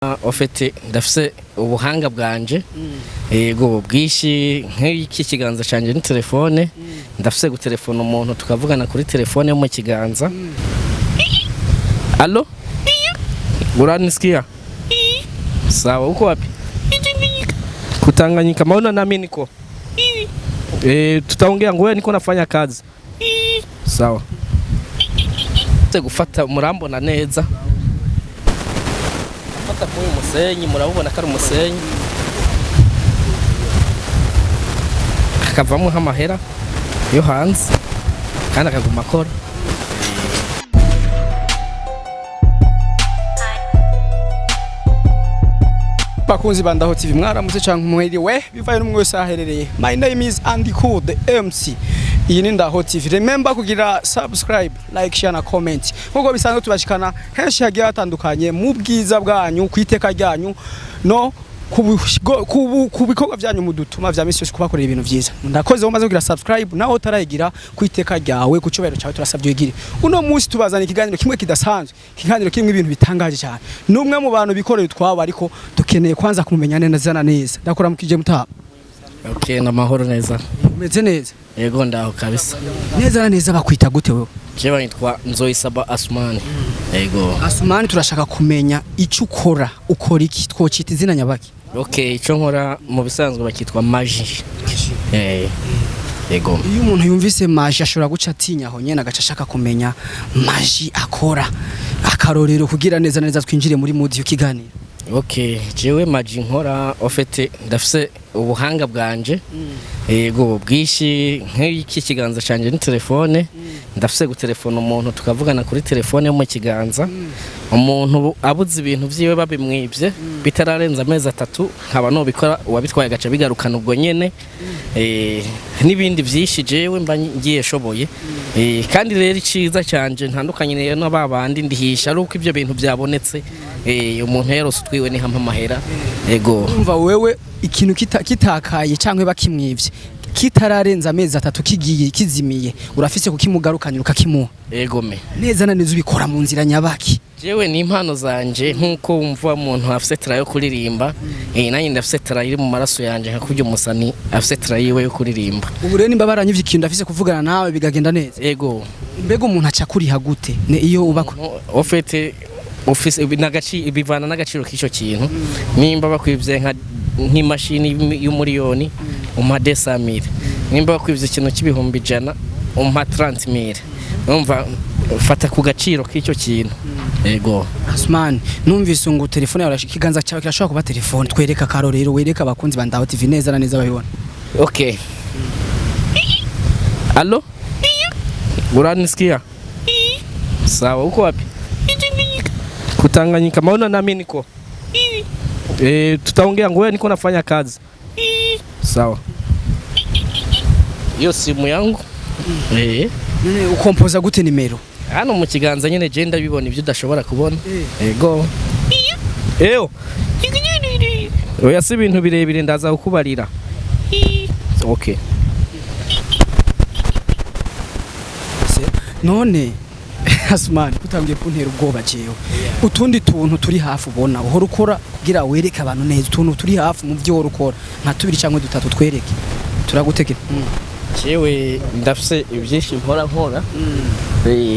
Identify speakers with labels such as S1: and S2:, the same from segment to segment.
S1: Au fait, ndafise ubuhanga bwanje, yego, bwinshi. Nk'iki kiganza canje ni telefone. Ndafise gutelefona umuntu tukavugana kuri telefone yo mu kiganza. Allo, unanisikia? Sawa, uko wapi? Kutanganyika. Maona nami niko, tutaongea, ngoja niko nafanya kazi. Sawa. Gufata murambona neza, fata kuri uyu musenyi, murabubona ko ari umusenyi, hakavamo nk'amahera yo hanze kandi akaguma akora.
S2: Bakunzi ba Ndaho TV, mwaramutse canke mwiriwe, bivaye n'umwe wese aherereye. My name is Andy Cool the MC. Iyi ni Ndaho TV. Remember kugira subscribe, like, share na comment. Nkuko bisanzwe, tubashikana henshi hagiye hatandukanye mu bwiza bwanyu, ku iteka ryanyu no ku bikorwa byanyu mudutuma vya misi yose kubakorera ibintu vyiza. Ndakoze umaze kugira subscribe, naho utarayigira, ku iteka ryawe, ku cyubahiro cyawe, turasabye uyigire. Uno munsi tubazana ikiganiro kimwe kidasanzwe, ikiganiro kimwe ibintu bitangaje cyane. Numwe mu bantu bikoreye utwabo, ariko dukeneye kwanza kumumenya neza na neza. Ndakora mukije mutaha.
S1: Okay, namahoro neza.
S2: Umeze neza?
S1: Yego, ndaho kabisa.
S2: Neza na neza, bakwita gute wewe?
S1: Jewe nitwa Nzoyisaba Asumani, yego.
S2: Asumani, turashaka kumenya icyo ukora. Ukora iki? Twocita izina nyabaki?
S1: Okay, ico nkora mu bisanzwe bakitwa magie, yego.
S2: Iyo umuntu yumvise magie ashobora guca atinya aho nyene, agaca ashaka kumenya magie akora. Akarorero kugira neza neza twinjire muri mood y'ikiganiro.
S1: Okay, jewe magie nkora, au fait, ndafise ubuhanga bwanje, yego, bwinshi. Nk'iki kiganza canje ni telefone. Ndafise gutelefona umuntu tukavugana kuri telefone yo mu kiganza. Umuntu abuze ibintu vyiwe, babimwibye bitararenza amezi 3, nkaba nobikora, uwabitwaye agaca bigarukana ubwo nyene. N'ibindi vyinshi jewe mba ngiye shoboye. Kandi rero iciza canje ntandukanye rero na babandi, ndihisha ari uko ivyo bintu byabonetse. Umuntu yarose utwiwe ni hampa amahera, yego.
S2: Umva, wewe ikintu kitakaye cyangwa bakimwivye kitararenza amezi 3 kigiye kizimiye, urafise kukimugarukanira ukakimuha?
S1: Yego me.
S2: Neza na neza ubikora mu nzira nyabaki?
S1: Jewe ni impano zanje, nkuko wumva umuntu afise talent yo kuririmba, nanjye ndafise talent iri mu maraso yanje, nka kurya umusani afise talent yiwe yo kuririmba.
S2: Ubu rero nimba baranyivye ikintu, ndafise kuvugana nawe bigagenda neza?
S1: Yego.
S2: Mbega umuntu aca kuriha gute ne iyo ubako?
S1: Au fait, ufise bivana n'agaciro k'ico kintu. Nimba bakwivye nka nk'imashini y'umuriyoni, umpa 200 000. Nimba bakwivye ikintu c'ibihumbi 100, umpa 30 000. Urumva, fata ku gaciro k'icyo kintu, yego.
S2: Asman, numvise ngo telefone yawe, ikiganza cyawe kirashobora kuba telefone. Twereka akarorero, wereka abakunzi ba Ndaho TV neza na neza babibona.
S1: Okay. Allo? Unanisikia? Sawa, uko wapi? Kutanganyika. Maona nami niko. Tutaongea, ngoja niko nafanya kazi. Sawa. Hiyo simu yangu.
S2: None ukompoza gute nimero?
S1: Hano mu kiganza nyene je ndabibona ibyo udashobora kubona. Yego. Eyo. Oya, si ibintu birebire, ndaza kukubarira. Okay.
S2: Se, none Asman, utangiye kuntera ubwoba jewe. Utundi tuntu turi hafi ubona uhora ukora kugira wereke abantu neza, utuntu turi hafi mu byo uhora ukora, nka tubiri cyangwa dutatu twereke, turagutegera.
S1: Jewe ndafise ibyinshi mpora nkora.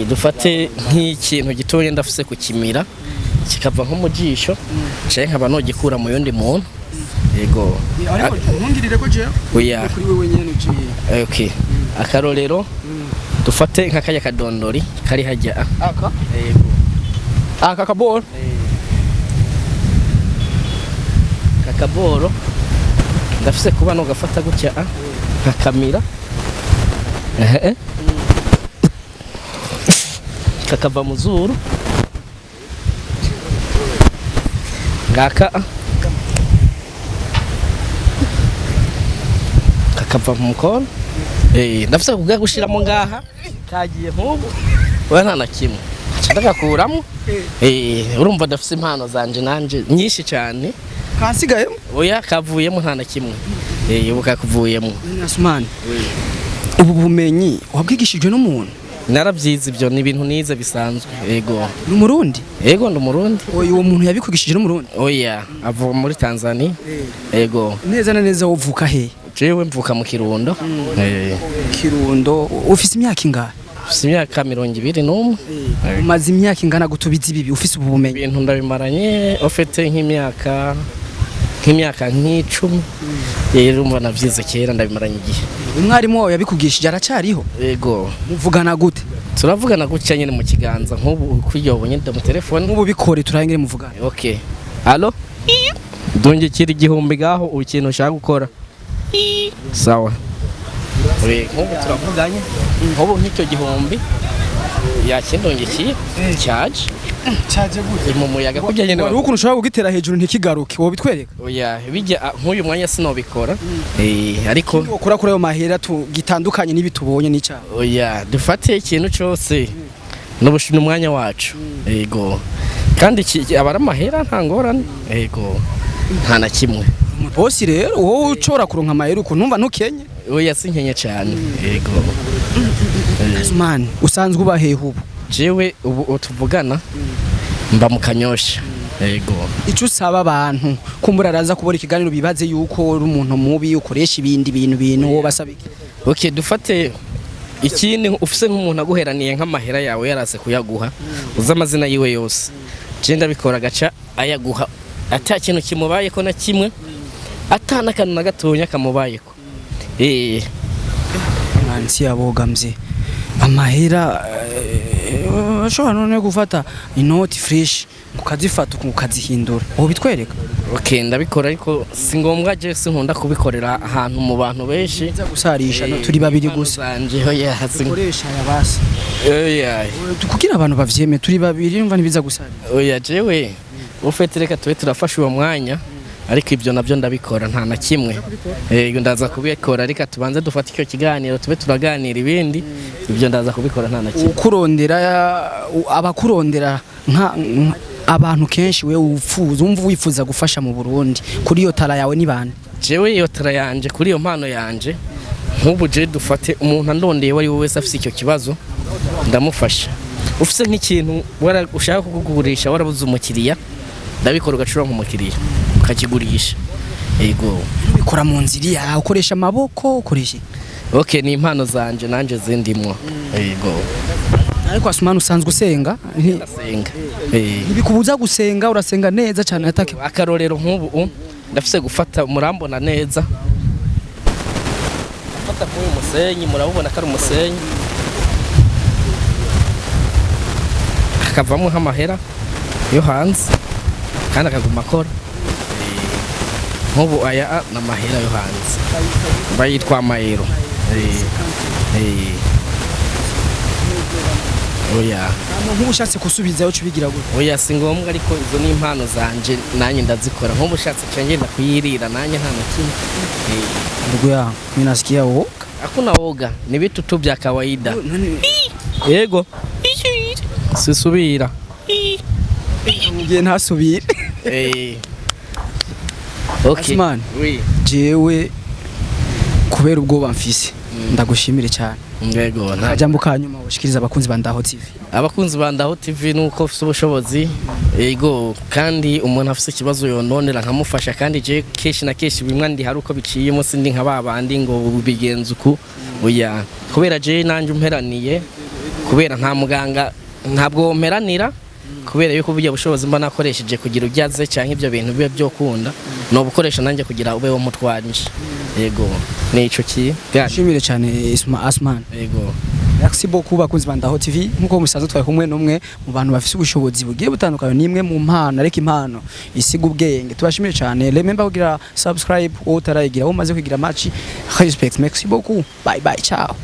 S1: Dufate nk'ikintu gitoya ndafise kukimira kikava nko mu jisho, canke nkaba nogikura mu yundi muntu, yego.
S2: Ariko ntungirire ko jewe
S1: Oya.
S2: kuri wewe nyene uciye.
S1: Okay, akarorero, dufate nka kajya kadondori kari hajya.
S2: Aka?
S1: Yego.
S2: Aka kaboro?
S1: Kakaboro ndafise kuba nogafata gutya, nkakamira, ehe, kakava mu zuru ngaka, kakava mu mukono. Ndafise kuga gushiramo ngaha, kagiye nk'ubu, oya, nta na kimwe, nca ndagakuramo. Urumva ndafise impano zanje nanje nyinshi cyane.
S2: Kasigayemo?
S1: Oya, kavuyemo, nta na kimwe. Ubu kakuvuyemo.
S2: Asman, ubu bumenyi wabwigishijwe n'umuntu?
S1: Narabyize, ibyo ni ibintu nize bisanzwe, yego.
S2: Ni Umurundi?
S1: Yego, ndi Umurundi.
S2: Uwo muntu yabikugishije n'Umurundi?
S1: Oya, ava muri Tanzania, yego.
S2: Neza na neza wovuka he?
S1: Jewe mvuka mu Kirundo.
S2: Kirundo. Ufise imyaka ingahe?
S1: Mfise imyaka 21.
S2: Umaze imyaka ingana gutubiza ibibi, ufise ubu bumenyi?
S1: Ibintu ndabimaranye ufite nk'imyaka nk'icumi rero. Urumva navyize kera, ndabimaranye igihe.
S2: Umwarimu wawe yabikugishije aracariho?
S1: Yego.
S2: Muvugana gute?
S1: Turavugana gutya nyene mu kiganza, nk'ubu kurya ubonye mu telefone.
S2: Nk'ubu bikore turangire muvugana.
S1: Okay, allo, ndungikira 1000 gaho ikintu ushaka gukora. Sawa. Nk'ubu turavuganye, nk'ubu nk'icyo gihumbi yakindungikiye cyaje.
S2: Cyaje gute?
S1: Mu muyaga kurya nyene.
S2: Wari ukuntu ushobora kugitera hejuru ntikigaruke, wowe bitwereka?
S1: Oya, bijya nk'uyu mwanya sinobikora, ariko
S2: ukora kuri ayo mahera gitandukanye n'ibi tubonye n'icyaha?
S1: Oya, dufate ikintu cyose n'umwanya wacu, yego. Kandi aba ari amahera, nta ngorane, yego, nta na kimwe.
S2: Bosi rero, wowe ushobora kuronka amahera ukuntu numva ntukenye?
S1: Oya, sinkenye cyane, yego.
S2: Asumani, usanzwe uba hehe ubu?
S1: Jewe ubu tuvugana mba mu Kanyosha, yego.
S2: Icyo usaba abantu kumbura araza kubona ikiganiro bibaze yuko uri umuntu mubi ukoresha ibindi bintu, wowe basaba iki?
S1: Okay, dufate ikindi, ufise nk'umuntu aguheraniye nk'amahera yawe, yarase kuyaguha, uzi amazina yiwe yose, je ndabikora agaca ayaguha ata kintu kimubayeko na kimwe, ata n'akantu na gatonya kamubayeko.
S2: Mwansi yabogamye amahera, ashobora none gufata inoti fresh ukazifata ukazihindura, wowe bitwereka?
S1: Okay, ndabikora, ariko si ngombwa, je sinkunda kubikorera ahantu mu bantu benshi.
S2: Nza gusarisha no turi babiri gusa.
S1: Zanje, oya,
S2: Dukoresha aya basi.
S1: Oya.
S2: Kugira abantu bavyeme, turi babiri, numva ntibiza gusarisha.
S1: Oya, jewe ufite, reka tube turafashe uwo mwanya, ariko ibyo nabyo ndabikora, nta na kimwe. Yego, ndaza kubikora, reka tubanze dufate icyo kiganiro tube turaganira ibindi, ibyo ndaza kubikora, nta na kimwe.
S2: Ukurondera, abakurondera abantu kenshi, we upfuza wumva wifuza gufasha mu Burundi kuri iyo talent yawe ni bande?
S1: Jewe iyo talent yanje, kuri iyo mpano yanje, nk'ubu je dufate umuntu andondeye uwo ari we wese afise icyo kibazo, ndamufasha. Ufise nk'ikintu ushaka kukugurisha warabuze umukiriya, ndabikora ugacura nk'umukiriya ukakigurisha, yego.
S2: Ubikora mu nzira yawe, ukoresha amaboko, ukoresha iki?
S1: Okay, ni impano zanje nanje zindimwo, yego.
S2: Ariko Asumani, usanzwe usenga?
S1: Ndasenga.
S2: Ntibikubuza gusenga, urasenga neza cyane atake.
S1: Akarorero nk'ubu ndafise gufata, murambona neza, gufata kuri uyu musenyi, murabubona ko ari umusenyi, hakavamo nk'amahera yo hanze kandi akaguma akora. Nk'ubu aya ni amahera yo hanze bayitwa amayero. Oya.
S2: Nk'ubu ushatse gusubizayo uca ubigira gute?
S1: Oya, si ngombwa, ariko izo ni impano zanje, nanjye ndazikora. Nk'ubu ushatse nca ngenda kuyirira nanjye, nta na kimwe.
S2: Ndugu yangu, mimi nasikia woga.
S1: Hakuna woga, ni vitu tu vya kawaida. Yego, sisubira.
S2: Ngiye ntasubire.
S1: Okay.
S2: Asman.
S1: Oui.
S2: Jewe kubera ubwoba mfise, ndagushimire cyane.
S1: Yego, nta
S2: Akajambo ka nyuma ushikiriza abakunzi ba Ndaho TV?
S1: Abakunzi ba Ndaho TV, nuko ufite ubushobozi, yego, kandi umuntu afite ikibazo yononera nkamufasha. Kandi je kenshi na kenshi bimwe ndi hari uko biciyemo, sindi nka babandi ngo bigenza uku, oya, kubera je nanje umperaniye, kubera nta muganga ntabwo mperanira, kubera yuko burya bushobozi mba nakoresheje kugira ujyaze cyangwa ibyo bintu bibe byo kunda no bukoresha nanjye kugira ube wo mutwanje, yego, nico ki.
S2: Shimire cyane Isma Asman.
S1: Yego.
S2: Merci beaucoup bakunzi ba Ndaho TV. Nkuko musanzwe, twari kumwe n'umwe mu bantu bafise ubushobozi bugiye butandukanye, nimwe mu mpano, ariko impano isiga ubwenge. Tubashimire cyane. Remember kugira subscribe wowe utarayigira, wowe umaze kugira match respect. Merci beaucoup, bye bye, ciao.